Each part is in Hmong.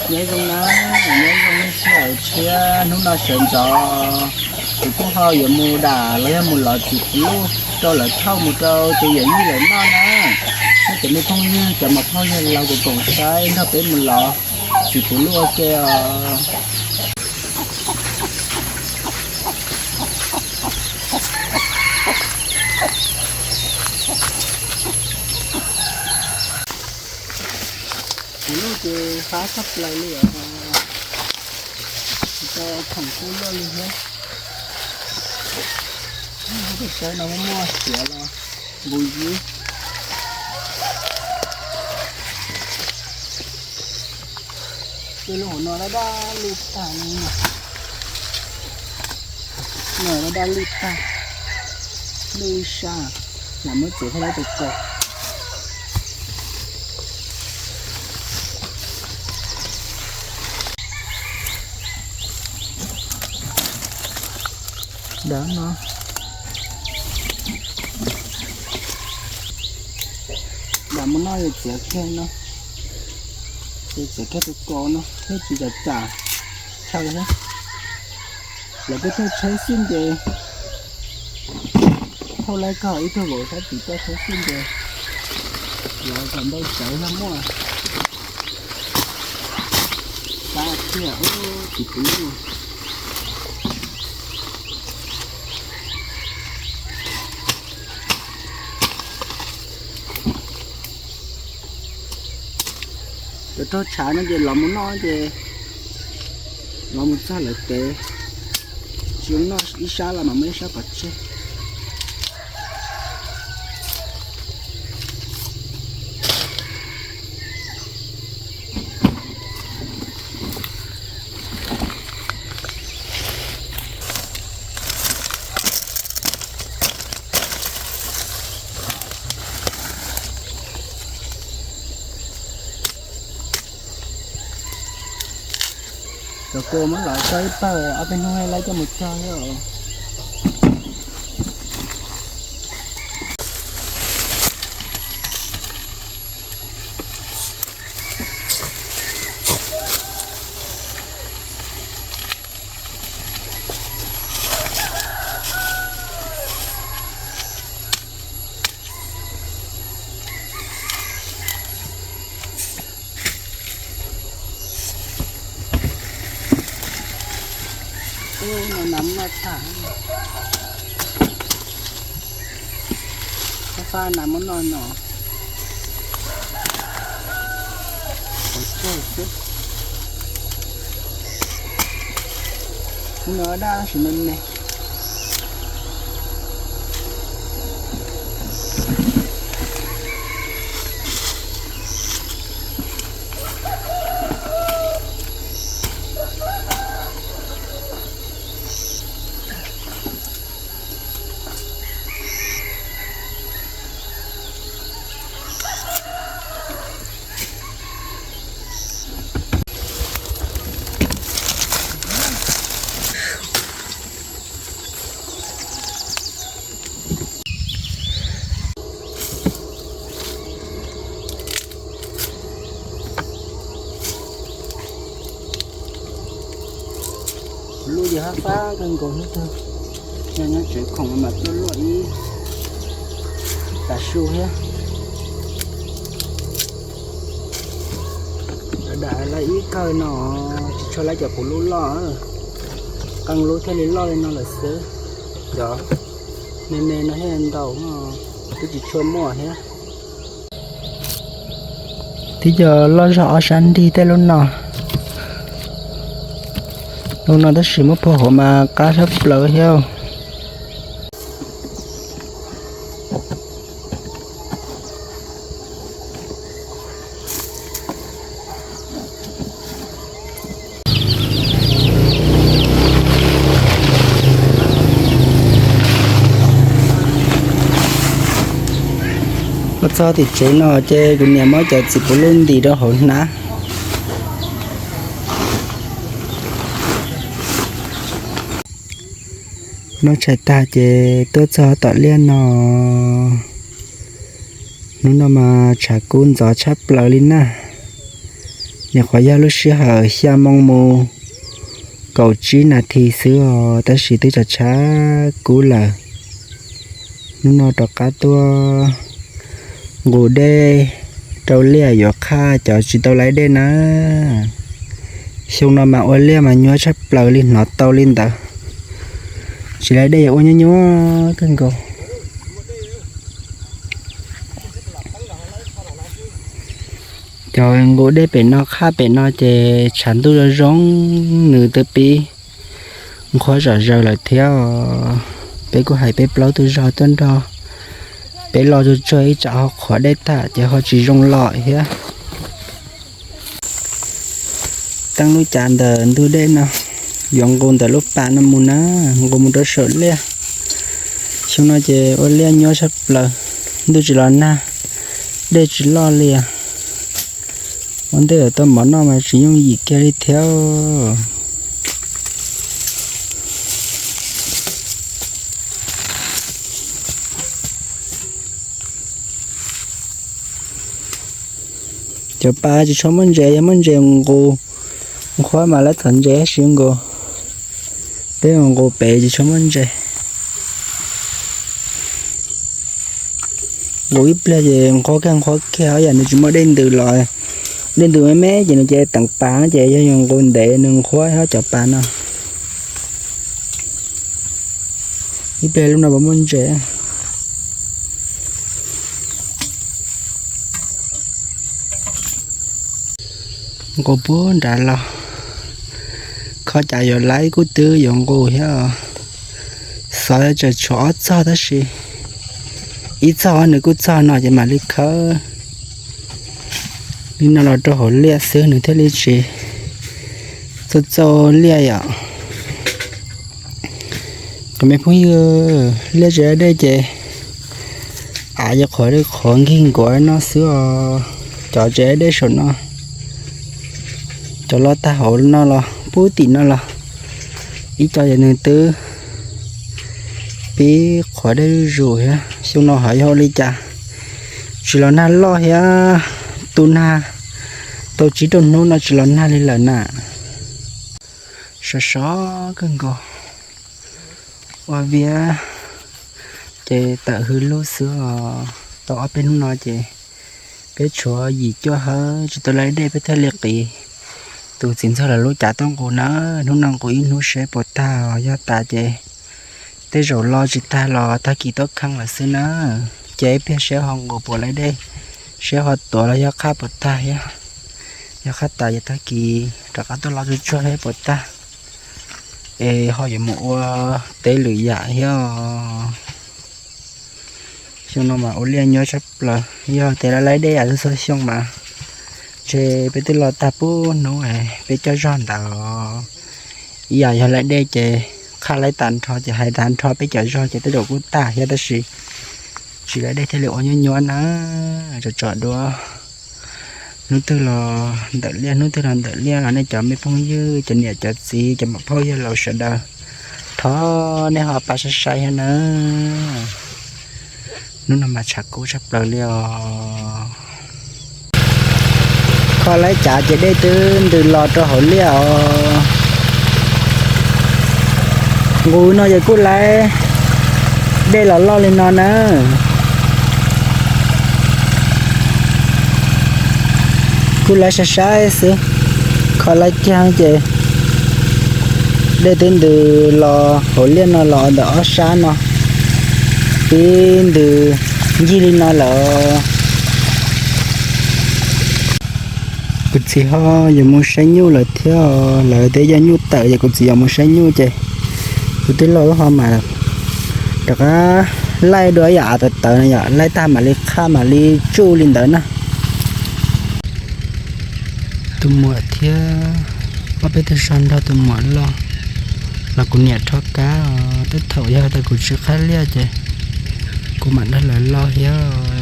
Nyob zoo na, nyob zoo nej sawv daws. Tshiab hnub no sawv ntxov kuv kuj ho yuav mus dam los yog mus lov txiv puv luj rau lawv thauj mus rau tus yawm yij lawv noj na. Nyob cov me phooj ywg, cov muam phauj yawg laus koom saib nrog peb mus lov txiv puv luj ua ke os. Kuv lub ces fab tshaj plaws li os, tsis tau khoom kuj luaj li thiab. Tus sawv no muaj muaj xiav los nqus ywb. Tej lub hauv no daj daj lwj tag li no. No daj daj lwj tag, lwj ib sab, lam muab txiav thiab lawv tus kaus. Dam no, dam mus no yog txiav kiag no, yog txiav kiag tus kaus no thiab tsis tam tam chaw thiab. Lawv kuj tuaj tshawb xwb ces, thauj laib koj ib tug vauv sab tim tuaj tshawb xwb ces, lawv kom ntau tsawv los muaj. Tab tiag ub tsis puv luj. Cov raug tshav no ces lov mus noj ces lov mus txog lawv tev, tsis zoo noj ib sab los mas muab ib sab pov tseg. Cov kua muab lov tso ib pawg, ob peb hnub laib coj mus cog thiab os. Ub, no nas muab noj tag. Fab fab nas muab noj no. Qhov tseg xwb. Ub, no daj tab sis me me. Kuv lub ces fab fab kawg nkaus thiab tag. Nyob tsev khoom mas tuaj luaj ib tas su thiab. Dam dam lawm ib kawg no, tsis tshua lawm cov puv lub loj, qee lub thiaj li loj li no lawm xwb. Cov me me no thiaj ntau, twb tsis tshua muaj thiab. Twb yog loj zog ob sab nrig tej lub no. Lub no tab sis muab phua hauv mas qab sab plaws thiab. Los txog tim tsev no ces kuv niam muab cov txiv puv lub ntim rau hauv hnab. Noj tshais tag ces tuaj txog tom liaj no. Hnub no mas tshav kub ntxov tshaj plaws li na. Nyuam qhuav yog lub sij hawm xya moo mus kaum tsib nas this xwb os, tab sis twb tshav tshav kub lawm. Hnub no rov qab tuaj nqus dej rau liaj yuav qhaj cov tsis tau laib dej na. Xyoo no mas ua liaj mas nyuaj tshaj plaws li, hnov tau li ntawd. Tsis laib dej yuav ua nyuaj nyuaj kawg nkaus. Cov nqus dej pem no qhaj pem no ces tshav ntuj zoo zoo, nws twb pib nqhuab zom zaws lawm thiab os. Peb kuj hais peb plaub tug zog tuaj nrog peb los tsuag tsuag ib tsam ho qhuav dej tag ces ho tsis zoo los thiab. Teeb lub cav ntawm ntug dej no, yuav nqus ntawm lub pas no mus na, nqus mus rau saum liaj. Xyoo no ces ua liaj nyuaj tshaj plaws, ntuj tsis los nag, dej tsis loj li. Ua ntej tau mov noj mas tsis yooj yim kiag li thiab. Cov pas tsis tshua muaj ntses, yog muaj ntses nqus nqhuab mas lawv txhom ntses siv nqus. Peb nqus pem tsis tshua muaj ntses. Nqus ib pliag ces nqhuab kiag nqhuab kiag, yam nws tsis muaj dej ntws los, dej ntws me me ces nws ces teem pas ces yog yus nqus ntev nws nqhuab cov pas no. Ib pliag lub no puas muaj ntses. Nqus puag nrad los, kho cas yuav laib kuj twb yuav nqus thiab. Xov tseem tshuav ob txog tab sis ib txog nws kuj txog no ces mam li khawb. Li no los rau hauv liaj xwb nws thiaj li tsis txaus txaus liaj yom. Cov me phooj ywg, liaj tsis laib dej ces av ces qhuav qhuav nkig nkuav no xwb os. Cov tsis laib dej saum no, cov loj tag hauv no los pub tim no los ib co ces nws twb pib qhuav dej zuj zus thiab. Xyoo no ho yog ua li cas tsis los nag loj thiab, tu nag tau tsib rau hnub no tsis los nag li lawm na. Sov sov kawg nkaus. Ua viav ces tawm hws lug xwb os. Tau ob peb hnub no ces peb tshuav yim cuaj hawb tsis tau laib dej peb thiaj li qiv tus txiv ntxawg lawv lub cav tuaj nqus na. Hnub no nqus ib hnub seb puas tag os, yog tas ces tej zaum lo tsis tag los tag kis tuaj kheej lawm xwb na. Ces ib pliag seb ho nqus puas laib dej, seb ho tuav los yog qhaj puas tag thiab. Yog qhaj tas ces tag kis rov qab tuaj lo tsuag tsuag seb puas tag, es ho yuav mus ua teb lwm yam thiab. Xyoo no mas ua liaj nyuaj tshaj plaws, yog tias laib dej yam txhua xyoo mas ntshe peb twb los tag pub hnub peb coj zog ntawd. Ib yam yog laib dej ces qhaj laib tag nrho ces hais tag nrho peb cov zog ces tej zaum kuj tag thiab tab sis tsis laib dej thiaj li ua nyuaj nyuaj na. Tsom tsom duab, hnub twg los ntawm liaj hnub twg los ntawm liaj los nej cov me phooj ywg, cov niam cov txiv, cov muam phauj yawg laus sawv daws, thov nej ho pab saib saib thiab na. Hnub no mas tshav kub tshaj plaws li os. Kho laib cav ces dej twb ntws los rau hauv liaj os. Nqus no ces kuj laib dej los loj li no na. Kuj laib saib saib xwb, kho laib kiag ces dej twb ntws los hauv liaj no los ntawm ob sab no, twb ntws ncig li no lawm. Kuv txiv ho yuav mus saib nyuj lawm thiab, lawv tej yog nyuj tawm ces kuv txiv yuav mus saib nyuj ces kuv twb los lub ho mas rov qab laij dua ib yam av tawv tawv no yom, laij tag mam li qhaj mam li tsuj li ntawd na. Tus muam thiab ob peb tug zog nrog tus muam loj, los kuv niam rho kab os. Tej thaum yog tias kuv tsis qhab liaj ces kuv mam nrog lawv loj thiab.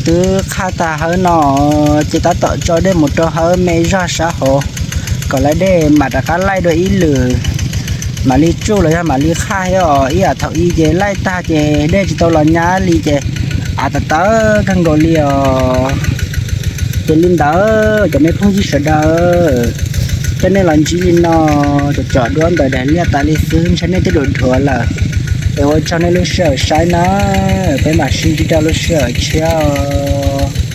Twb qhaj tag hawb no, ces tab tom tso dej mus rau hawb me zog sab hauv, kom lawv dej mam rov qab laij dua ib lwm, mam li tsuj los yog mam li qhaj thiab os. Ib yam thaum i ces laij tag ces dej tsis tau los nyab li ces av tawv tawv kawg nkaus li os. Ces li ntawd cov me phooj ywg sawv daws, coj nej los ntsib li no, tsom tsom duab ntawm daim liaj tas li xwb, ntshai nej twb dhuav dhuav lawm. Es ua tsaug nej lub sij hawm saib na, peb mam sib ntsib rau lub sij hawm tshiab os.